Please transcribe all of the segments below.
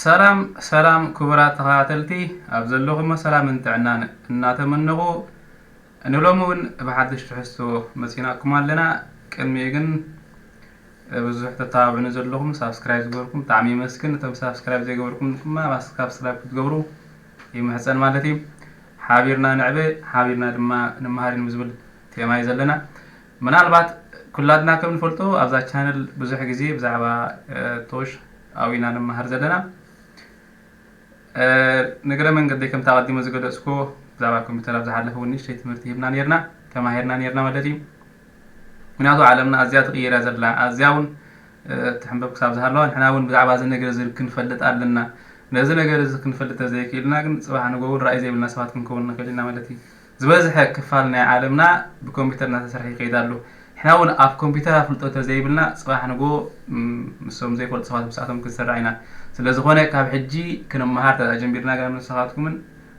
ሰላም ሰላም ክቡራት ተኸታተልቲ፣ ኣብ ዘለኹሞ ሰላምን ጥዕናን እናተመነኹ፣ ንሎሚ እውን ብሓድሽ ትሕዝቶ መፂናኩም ኣለና። ቅድሚኡ ግን ብዙሕ ተተባብዑኒ ዘለኹም ሳብስክራይብ ዝገበርኩም ብጣዕሚ የመስግን። እቶም ሳብስክራይብ ዘይገበርኩም ድማ ሳብስክራይብ ክትገብሩ ይምሕፀን ማለት እዩ። ሓቢርና ንዕበ፣ ሓቢርና ድማ ንመሃር እዩ ዝብል ቴማ እዩ ዘለና። ምናልባት ኩላትና ከም ንፈልጦ ኣብዛ ቻነል ብዙሕ ግዜ ብዛዕባ እ፣ ቶሽ ኣብኡ ኢና ንመሃር ዘለና። እ፣ ንግረ መንገደይ ከምቲ ኣቐዲመ ዝገለጽኩ ብዛዕባ ኮምፒውተር ኣብ ዝሓለፈ እውን ንእሽተይ ትምህርቲ ሂብና ነርና፣ ተማሂርና ነርና ማለት እዩ። ምክንያቱ ዓለምና ኣዝያ ትቕየር እያ ዘላ፣ ኣዝያ እውን እ፣ ትሕንበብ ክሳብ ዝሃለዋ ንሕና እውን ብዛዕባ እዚ ነገር እዚ ክንፈልጥ ኣለና። ነዚ ነገር እዚ ክንፈልጥ ተዘይክኢልና ግን ጽባሕ ንጎ እውን ራእይ ዘይብልና ሰባት ክንከውን ንኽእል ኢና ማለት እዩ። ዝበዝሐ ክፋል ናይ ዓለምና ብኮምፒውተር እናተሰርሐ ይኸይድ ኣሎ። ንሕና እውን ኣብ ኮምፒውተር ኣፍልጦ ተዘይብልና ጽባሕ ንጎ ም፣ ምስቶም ዘይፈልጡ ሰባት ምስኣቶም ክንሰራዕ ኢና። ስለ ዝኾነ ካብ ሕጂ ክንመሃር ተጀሚርና ገና ንስኻትኩምን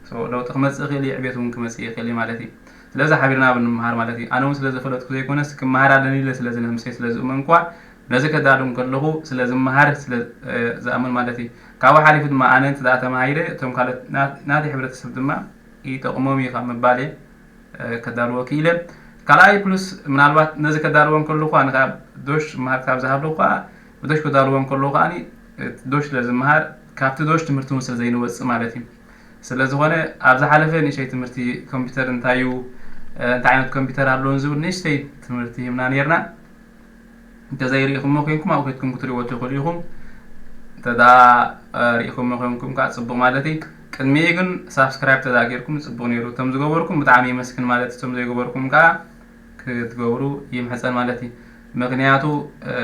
ሶ፣ ለውጢ ክመጽእ ይኽእል እዩ፣ ዕቤት እውን ክመጽእ ይኽእል እዩ ማለት እዩ። ስለዚ ሓቢርና ብንመሃር ማለት እዩ። ኣነ እውን ስለ ዘፈለጥኩ ዘይኮነስ ክመሃር ኣለኒ ኢለ ስለ ዝነምሰይ ስለ ዝእመንኳ ነዚ ከዳሉ እንከለኹ ስለ ዝመሃር ስለ እ፣ ዝኣምን ማለት እዩ። ካብኡ ሓሊፉ ድማ ኣነ እንተ ደኣ ተማሂረ እቶም ካልኦት ና- ናተይ ሕብረተሰብ ድማ ይጠቕሞም እዩ ካብ ምባል እየ እ፣ ከዳልዎ ክኢለ። ካልኣይ ፕሉስ ምናልባት ነዚ ከዳልዎ እንከለኹ ኣነ ካብ ዶሽ መሃር ካብ ዝሃለኹ ከዓ ብዶሽ ከዳልዎ እንከለኹ ከዓ እ፣ ዶሽ ስለ ዝመሃር ካብቲ ዶሽ ትምህርቲ እውን ስለ ዘይንወፅእ ማለት እዩ። ስለ ዝኾነ ኣብ ዝሓለፈ ንእሽተይ ትምህርቲ ኮምፒውተር እንታይ እዩ እ፣ እንታይ ዓይነት ኮምፒውተር ኣለዎን ዝብል ንእሽተይ ትምህርቲ ሂብና ነርና። እንተዘይርኢኹሞ ኮይንኩም ኣብኡ ከድኩም ክትሪእዎ ትኽእሉ ኢኹም። እንተ ደኣ እ፣ ርኢኹሞ ኮይንኩም ከዓ ፅቡቕ ማለት እዩ። ቅድሚኡ ግን ሳብስክራይብ ተዳ ጌርኩም ፅቡቕ ነይሩ። እቶም ዝገበርኩም ብጣዕሚ ይመስግን ማለት እዩ። እቶም ዘይገበርኩም ከዓ ክትገብሩ ይምሕፀን ማለት እዩ። ምክንያቱ እ፣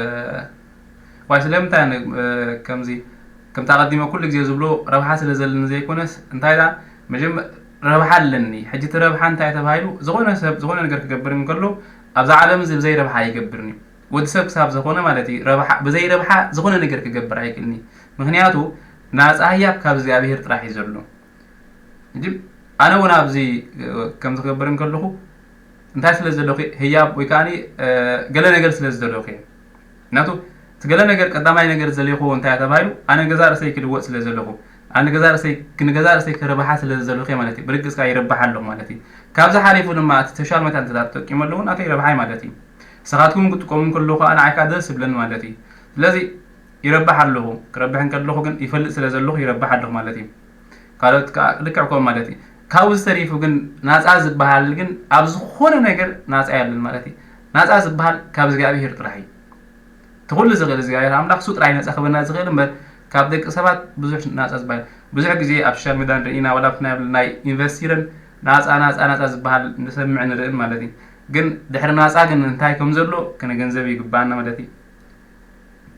ዋይ ስለምንታይ ኣነ እ፣ ከምዚ ከምቲ ኣቐዲመ ኩሉ ግዜ ዝብሎ ረብሓ ስለ ዘለኒ ዘይኮነስ እንታይ ደኣ መጀመ ረብሓ ኣለኒ። ሕጂ እቲ ረብሓ እንታይ ተባሂሉ ዝኾነ ሰብ ዝኾነ ነገር ክገብር እንከሎ ኣብዛ ዓለም እዚ ብዘይ ረብሓ ኣይገብርን እዩ። ወዲ ሰብ ክሳብ ዝኾነ ማለት እዩ ረብሓ ብዘይ ረብሓ ዝኾነ ነገር ክገብር ኣይክእልን እዩ። ምክንያቱ ናፃ ህያብ ካብ እግዚኣብሄር ጥራሕ እዩ ዘሎ። ሕጂ ኣነ እውን ኣብዚ እ፣ ከም ዝገብር እንከለኹ እንታይ ስለ ዝደለኹ ህያብ ወይ ከዓ ገለ ነገር ስለ ዝደለኹ እየ። ምክንያቱ እቲ ገለ ነገር ቀዳማይ ነገር ዝደለኹዎ እንታይ ተባሂሉ ኣነ ገዛ ርእሰይ ክልወጥ ስለ ዘለኹ ኣነ ገዛ ርእሰይ ንገዛ ርእሰይ ክረብሓ ስለ ዝደለኹ ማለት እዩ። ብርግፅካ ይረብሓ ኣለኹ ማለት እዩ። ካብዚ ሓሊፉ ድማ እቲ ሶሻል መታ እንተ ተጠቂመሉ እውን ኣተይ ረብሓይ ማለት እዩ። ንስኻትኩም ክጥቀሙ እንከለኹ ከዓ ንዓይ ከዓ ደስ ይብለኒ ማለት እዩ። ስለዚ ይረብሕ ኣለኹ። ክረብሕ እንከለኹ ግን ይፈልጥ ስለ ዘለኹ ይረብሕ ኣለኹ ማለት እዩ። ካልኦት ከዓ ልክዕ ከምኡ ማለት እዩ። ካብኡ ዝተሪፉ ግን ናፃ ዝበሃል ግን ኣብ ዝኾነ ነገር ናፃ የለን ማለት እዩ። ናፃ ዝበሃል ካብ እግዚኣብሄር ጥራሕ እዩ። እቲ ኩሉ ዝኽእል እግዚኣብሄር ኣምላኽ እሱ ጥራይ ነፃ ክበና ዝኽእል እምበር ካብ ደቂ ሰባት ብዙሕ ናፃ ዝበሃል ብዙሕ ግዜ ኣብ ሶሻል ሚድያ ንርኢ ኢና። ዋላ ኣብቲ ናይ ናይ ዩኒቨርሲቲ ርን ናፃ ናፃ ናፃ ዝበሃል ንሰምዕ ንርእን ማለት እዩ። ግን ድሕሪ ናፃ ግን እንታይ ከም ዘሎ ክንገንዘብ ይግባኣና ማለት እዩ።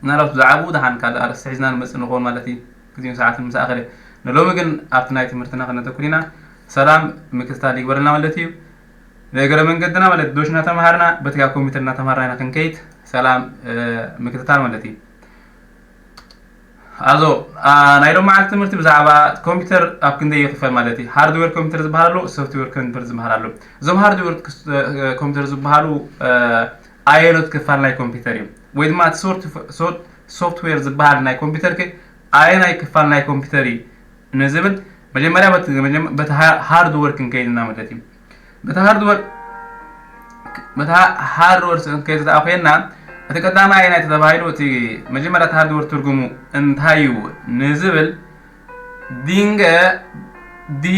ምናልባት ብዛዕባኡ ደሓን ካልእ ኣርእስቲ ሒዝና ንመፅእ ንኸውን ማለት እዩ። ግዜን ሰዓትን ምስ ኣኸለ ንሎሚ ግን ኣብቲ ናይ ትምህርትና ክነተኩር ኢና። ሰላም ምክትታል ይግበረልና ማለት እዩ። ንእግረ መንገድና ማለት ዶሽ እናተምሃርና በቲ ካብ ኮምፒውተር እናተምሃርና ኢና ክንከይድ። ሰላም እ፣ ምክትታል ማለት እዩ። ኣዞ ኣ፣ ናይ ሎም መዓልቲ ትምህርቲ ብዛዕባ ኮምፒውተር ኣብ ክንደይ ይኽፈል ማለት እዩ። ሃርድዌር ኮምፒውተር ዝበሃል ኣሎ፣ ሶፍትዌር ኮምፒውተር ዝበሃል ኣሎ። እዞም ሃርድዌር ክስ- እ፣ ኮምፒውተር ዝበሃሉ እ፣ ኣየኖት ክፋል ናይ ኮምፒውተር እዩ ወይ ድማ እቲ ሶርት- ሶርት- ሶፍትዌር ዝበሃል ናይ ኮምፒውተር ከ ኣየናይ ክፋል ናይ ኮምፒውተር እዩ ንዝብል መጀመርያ በቲ መጀመ- በቲ ሃ- ሃርድወር ክንከይድ ኢና ማለት እዩ። በቲ ሃርድወር በቲ ሃ- ሃርድወር ስእንከይድ ተኣ ኮይና እቲ ቀዳማይ ኣየናይ ተባሂሉ እቲ መጀመርያ እቲ ሃርድወር ትርጉሙ እንታይ እዩ ንዝብል ዲንገ ዲ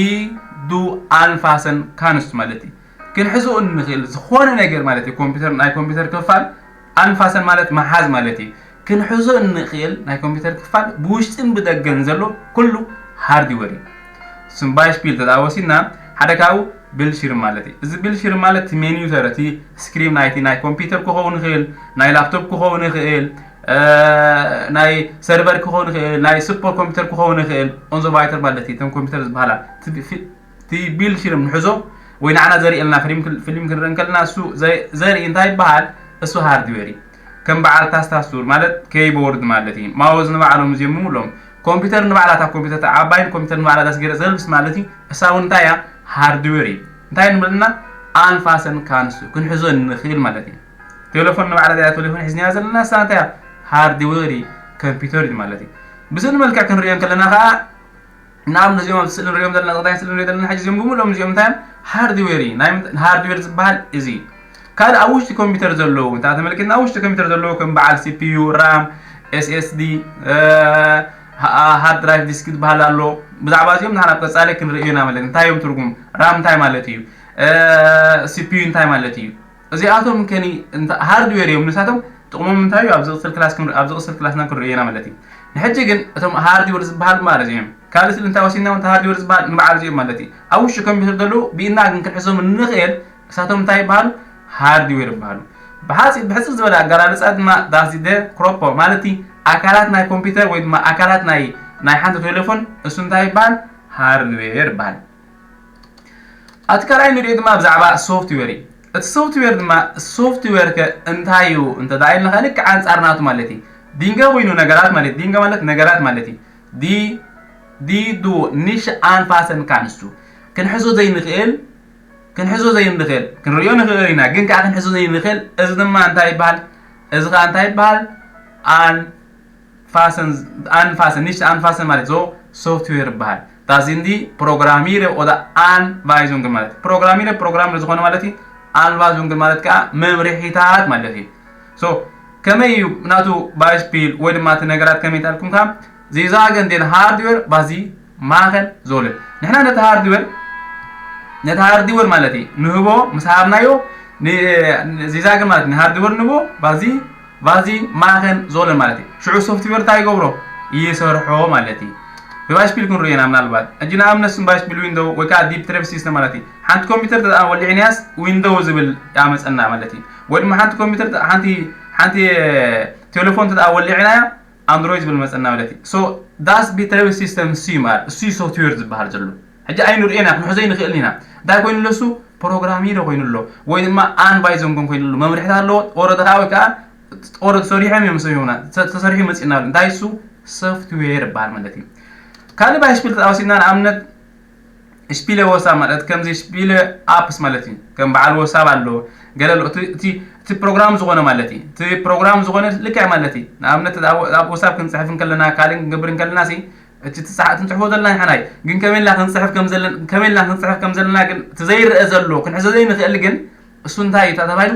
ዱ ኣንፋሰን ካንስት ማለት እዩ። ክንሕዞ እንኽእል ዝኾነ ነገር ማለት እዩ። ኮምፒውተር ናይ ኮምፒውተር ክፋል ኣንፋሰን ማለት መሓዝ ማለት እዩ። ክንሕዞ እንኽእል ናይ ኮምፒውተር ክፋል ብውሽጥን ብደገን ዘሎ ኩሉ ሃርድወር እዩ። ስምባይስፒል ተዳወሲና ሓደ ካብኡ ቢልሽርም ማለት እዩ። እዚ ቢልሽርም ማለት እቲ ሜኒተር እቲ ስክሪን ናይቲ ናይ ኮምፒውተር ክኸውን ይኽእል፣ ናይ ላፕቶፕ ክኸውን ይኽእል፣ እ፣ ናይ ሰርቨር ክኸውን ይኽእል፣ ናይ ሱፐር ኮምፒውተር ክኸውን ይኽእል። ኦንዞ ቫይተር ማለት እዩ። እተን ኮምፒውተር ዝበሃላ እቲ ቢ- ፊ- እቲ ቢልሽርም ንሕዞ ወይ ንዓና ዘርእየልና ፊልም ክል- ፊልም ክንርኢ እንከለና እሱ ዘ- ዘርኢ እንታይ ይበሃል? እሱ ሃርድዌር እዩ። ከም በዓል ታስታስቱር ማለት ኬይቦርድ ማለት እዩ። ማውዝ ንባዕሎም እዚኦም ምሎም ኮምፒውተር ንባዕላታ ኮምፒውተር ዓባይን ኮምፒውተር ንባዕላታ ስገረ ዘልብስ ማለት እዩ። እሳ እውን እንታይ እያ? ሃርድዌር እዩ። እንታይ ንብልና ኣንፋሰን ካንሱ ክንሕዞ እንኽእል ማለት እዩ። ቴሌፎን ንባዕላ እያ ቴሌፎን ሒዝናያ ዘለና ንሳ እንታይ እያ? ሃርድዌር እዩ፣ ኮምፒውተር እዩ ማለት እዩ። ብስእሊ መልክዕ ክንሪኦ ከለና ከዓ ንኣብነት እዚኦም ኣብ ስእሊ ንሪኦም ዘለና ቀጣይ ስእሊ ንሪኦ ዘለና ሕጂ እዚኦም ብምልኦም እዚኦም እንታይ እዮም? ሃርድዌር እዩ። ናይ ምንት- ሃርድዌር ዝበሃል እዚ እዩ። ካልእ ኣብ ውሽጢ ኮምፒውተር ዘለዉ እንታይ ተመልኪትና ኣብ ውሽጢ ኮምፒውተር ዘለዉ ከም በዓል ሲፒዩ፣ ራም፣ ኤስኤስዲ፣ ሃርድ ድራይቭ ዲስክ ዝበሃል ኣሎ። ብዛዕባ እዚኦም ንሕና ኣብ ቀፃሊ ክንርእዮ ኢና ማለት እዩ። እንታይ እዮም ትርጉም ራም እንታይ ማለት እዩ? ሲፒዩ እንታይ ማለት እዩ? እዚኣቶም ከኒ እንተ- ሃርድዌር እዮም ንሳቶም። ጥቕሞም እንታይ እዩ? ኣብ ዝቕፅል ክላስ ክንር- ኣብ ዝቕፅል ክላስና ክንርእዮ ኢና ማለት እዩ። ንሕጂ ግን እቶም ሃርድዌር ዝበሃል እምበኣር እዚኦም ካልእ ስእሊ እንታይ ወሲድና እውን ሃርድዌር ዝበሃል ንበዓል እዚኦም ማለት እዩ። ኣብ ውሽጢ ኮምፒውተር ዘለዉ ብኢድና ግን ክንሕዞም እንኽእል እሳቶም እንታይ ይበሃሉ? ሃርድዌር ይበሃሉ። ብሓፂ ብሕፅር ዝበለ ኣገላልፃ ድማ ዳሲደ ክሮፖ ማለት እዩ ኣካላት ናይ ኮምፒውተር ወይ ድማ ኣካላት ናይ ናይ ሓንቲ ቴሌፎን እሱ እንታይ ይበሃል? ሃርድዌር ይበሃል። እቲ ካልኣይ ንሪኦ ድማ ብዛዕባ ሶፍትዌር እዩ። እቲ ሶፍትዌር ድማ ሶፍትዌር ከ እንታይ እዩ እንተ ደኣ ኢልና ከ ልክዕ ኣንጻር ናቱ ማለት እዩ። ዲንገ ኮይኑ ነገራት ማለት ዲንገ ማለት ነገራት ማለት እዩ። ዲ ዲ ዱ ንሽ ኣንፋሰን ካንስቱ ክንሕዞ ዘይንኽእል ክንሕዞ ዘይንኽእል ክንሪኦ ንኽእል ኢና፣ ግን ከዓ ክንሕዞ ዘይንኽእል እዚ ድማ እንታይ ይበሃል? እዚ ከዓ እንታይ ይበሃል? ኣን ፋሰን ኣንፋሰን ንሽ ኣንፋሰን ማለት ዞ ሶፍትዌር ይበሃል። ዳዚንዲ ፕሮግራሚረ ኦዳ ኣንቫይዙንግ ማለት ፕሮግራሚረ ፕሮግራሚረ ዝኾነ ማለት እዩ። ኣንቫይዙንግ ማለት ከዓ መምርሒታት ማለት እዩ። ሶ ከመይ እዩ ናቱ ባይስፒል ወይ ድማ እቲ ነገራት ከመይ ታልኩም ከዓ ዚዛገን ዴን ሃርድዌር ባዚ ማኸን ዞለ ንሕና ነቲ ሃርድዌር ነቲ ሃርድዌር ማለት እዩ ንህቦ ምስ ሃብናዮ ዚዛገን ማለት ንሃርድዌር ንህቦ ባዚ ባዚ ማኸን ዞለ ማለት እዩ። ሽዑ ሶፍትዌር እንታይ ይገብሮ? ይሰርሖ ማለት እዩ። ብባሽፒል ክንሪኦ ኢና ምናልባት ሕጂ ንኣብነት ስም ባሽፒል ዊንዶው ወይ ከዓ ዲፕ ትሬቭ ሲስተም ማለት እዩ። ሓንቲ ኮምፒውተር ተኣ ወሊዕናያስ ዊንዶው ዝብል ያመፀና ማለት እዩ። ወይ ድማ ሓንቲ ኮምፒውተር ሓንቲ ሓንቲ ቴሌፎን ተኣ ወሊዕናያ ኣንድሮይድ ዝብል መፀና ማለት እዩ። ሶ ዳስ ቢትሬቭ ሲስተም ሲ ይምኣር እሱ ሶፍትዌር ዝበሃል ዘሎ ሕጂ ኣይንርእዮና ክንሕዞ ይንኽእል ኢና። እንታይ ኮይኑ ኣሎ እሱ ፕሮግራሚረ ኮይኑ ኣሎ ወይ ድማ ኣንቫይዞንጎን ኮይኑ ኣሎ መምርሕታት ኣለዎ። ኦረዲ ከዓ ወይ ከዓ ኦረዲ ሰሪሖም እዮም ሰሪሖምና ተሰሪሑ መፂና ኣሎ እንታይ እሱ ሶፍትዌር ይበሃል ማለት እዩ። ካልእ ባይ ስፒል ተጣወሲና ንኣብነት ስፒለ ወሳብ ማለት ከምዚ ስፒለ ኣፕስ ማለት እዩ። ከም በዓል ወሳብ ኣሎ ገለ ኣሎ እቲ ፕሮግራም ዝኾነ ማለት እዩ። እቲ ፕሮግራም ዝኾነ ልክዕ ማለት እዩ። ንኣብነት ኣብ ወሳብ ክንፅሕፍ እንከለና ካልእ ክንገብር እንከለና እቲ ትፅሓ ክንፅሕፎ ዘለና ንሕና እዩ። ግን ከመይልና ክንፅሕፍ ከም ዘለና ከመይልና ክንፅሕፍ ከም ዘለና ግን እቲ ዘይረአ ዘሎ ክንሕዞ ዘይንኽእል ግን እሱ እንታይ እዩ ተባሂሉ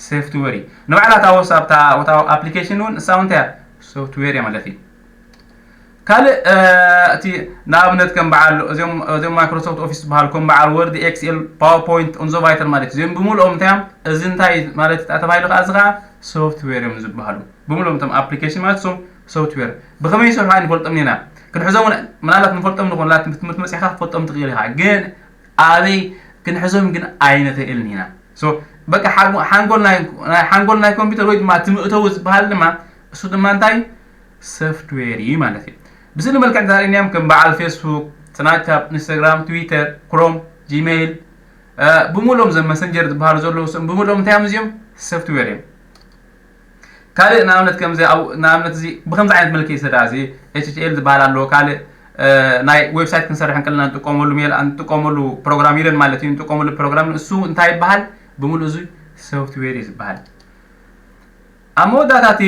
ሶፍትዌር እዩ። ንባዕላ እታ ወሳብ እታ ኣፕሊኬሽን እውን እሳ እንታይ እያ ሶፍትዌር እያ ማለት እዩ። ካልእ እቲ ንኣብነት ከም በዓል እዚኦም ማይክሮሶፍት ኦፊስ ዝበሃል ከም በዓል ወርድ ኤክስኤል ፓወርፖይንት ኦንዞቫይተር ማለት እዚኦም ብምልኦም እንታይ እዮም እዚ እንታይ ማለት ተባሂሉ ከዓ እዚ ከዓ ሶፍትዌር እዮም ዝበሃሉ። ብምልኦም እቶም ኣፕሊኬሽን ማለት እሶም ሶፍትዌር ብኸመይ ይሰርሑ ኣይንፈልጦም ኢና። ክንሕዞም ምናልባት ንፈልጦም ንኾን ትምህርቲ መፅኢኻ ክትፈልጦም ትኽእል ኢኻ ግን ኣበይ ክንሕዞም ግን ኣይንኽእልን ኢና። በቃ ሓንጎል ናይ ሓንጎል ናይ ኮምፒውተር ወይ ድማ ትምእተው ዝበሃል ድማ እሱ ድማ እንታይ ሶፍትዌር እዩ ማለት እዩ። ብስእሊ መልክዕ ተርእንዮም ከም በዓል ፌስቡክ፣ ስናፕቻፕ፣ ኢንስታግራም፣ ትዊተር፣ ክሮም፣ ጂሜይል ብምሎም ዘም መሰንጀር ዝበሃሉ ዘለዉ ስም ብምሎም እንታይ እዮም እዚኦም ሶፍትዌር እዮም። ካልእ ንኣብነት ከምዚ ንኣብነት እዚ ብከምዚ ዓይነት መልክዕ ይስራሕ እዚ ኤች ቲ ኤል ዝበሃል ኣለዎ። ካልእ ናይ ዌብሳይት ክንሰርሕ እንከለና ንጥቀመሉ ሜል ንጥቀመሉ ፕሮግራም ኢለን ማለት እዩ ንጥቀመሉ ፕሮግራም እሱ እንታይ ይበሃል? ብምሉእ እዚ ሶፍትዌር እዩ ዝበሃል። ኣብ መወዳእታ እቲ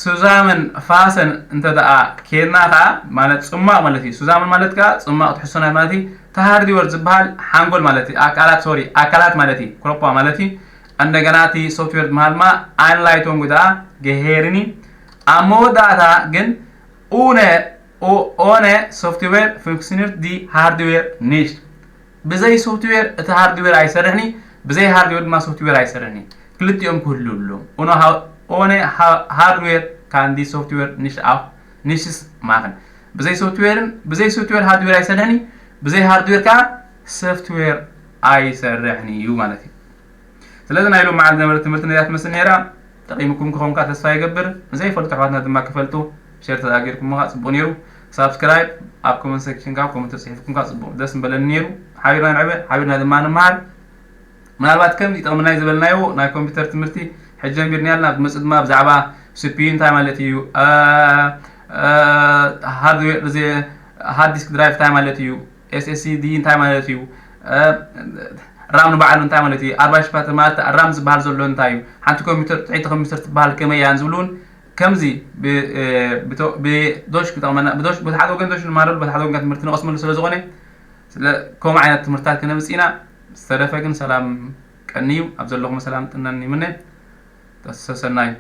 ሱዛመን ፋሰን እንተ ደኣ ኬድና ከኣ ማለት ጽማቕ ማለት እዩ። ሱዛመን ማለት ከኣ ጽማቕ ትሕሶናት ማለት እዩ። እቲ ሃርድወር ዝበሃል ሓንጎል ማለት እዩ። ኣካላት ሶሪ ኣካላት ማለት እዩ። ክሮፓ ማለት እዩ። እንደገና እቲ ሶፍትዌር ዝበሃል ድማ ኣንላይቶን ጉዳ ገሄርኒ ኣብ መወዳእታ ግን ኡነ ኦነ ሶፍትዌር ፉንክስኒር ዲ ሃርድዌር ኒሽ ብዘይ ሶፍትዌር እቲ ሃርድዌር ኣይሰርሕኒ ብዘይ ሃርድዌር ድማ ሶፍትዌር ኣይሰርሕኒ ክልቲኦም ክህሉ ኣለዎም ኡነ ሃርድዌር ካንዲ ሶፍትዌር ኒሽ ኣፍ ኒሽስ ማኽን ብዘይ ሶፍትዌርን ብዘይ ሶፍትዌር ሃርድዌር ኣይሰርሕኒ ብዘይ ሃርድዌር ከዓ ሶፍትዌር ኣይሰርሕን እዩ ማለት እዩ። ስለዚ ናይ ሎም መዓልቲ ዝነበረ ትምህርቲ ነዚኣ ትመስል ነይራ። ጠቒምኩም ክኸውን ከዓ ተስፋ ይገብር። ንዘይፈልጡ ኣሕዋትና ድማ ክፈልጡ ሸር ተዛጊርኩም ከዓ ፅቡቕ ነይሩ። ሳብስክራይብ ኣብ ኮመንት ሴክሽን ከዓ ኮመንት ተፅሒፍኩም ከዓ ፅቡቕ ደስ ምበለኒ ነይሩ። ሓቢርና ንዕበ ሓቢርና ድማ ንምሃር። ምናልባት ከምዚ ይጠቕምና እዩ ዝበልናዮ ናይ ኮምፒውተር ትምህርቲ ሕጂ ጀሚርና ያልና ብመፅእ ድማ ብዛዕባ ስፒዩ እንታይ ማለት እዩ ሃርድዌር ሃርድ ዲስክ ድራይቭ እንታይ ማለት እዩ ኤስኤስዲ እንታይ ማለት እዩ ራም ንባዕሉ እንታይ ማለት እዩ ኣርባዕተ ሽፋት ማለት ራም ዝበሃል ዘሎ እንታይ እዩ ሓንቲ ኮምፒውተር ጥዕይቲ ኮምፒውተር ትበሃል ከመይ እያ ዝብሉ እውን ከምዚ ብዶሽ ክጠቕመና ብዶሽ በቲ ሓደ ወገን ዶሽ ንማረሉ በቲ ሓደ ወገን ትምህርቲ ንቐስመሉ ስለ ዝኾነ ስለ ከምኡ ዓይነት ትምህርታት ክነምፅእ ኢና። ዝተረፈ ግን ሰላም ቀንዩ ኣብ ዘለኹም ሰላም ጥናን ይምነ። ተሰሰናዩ።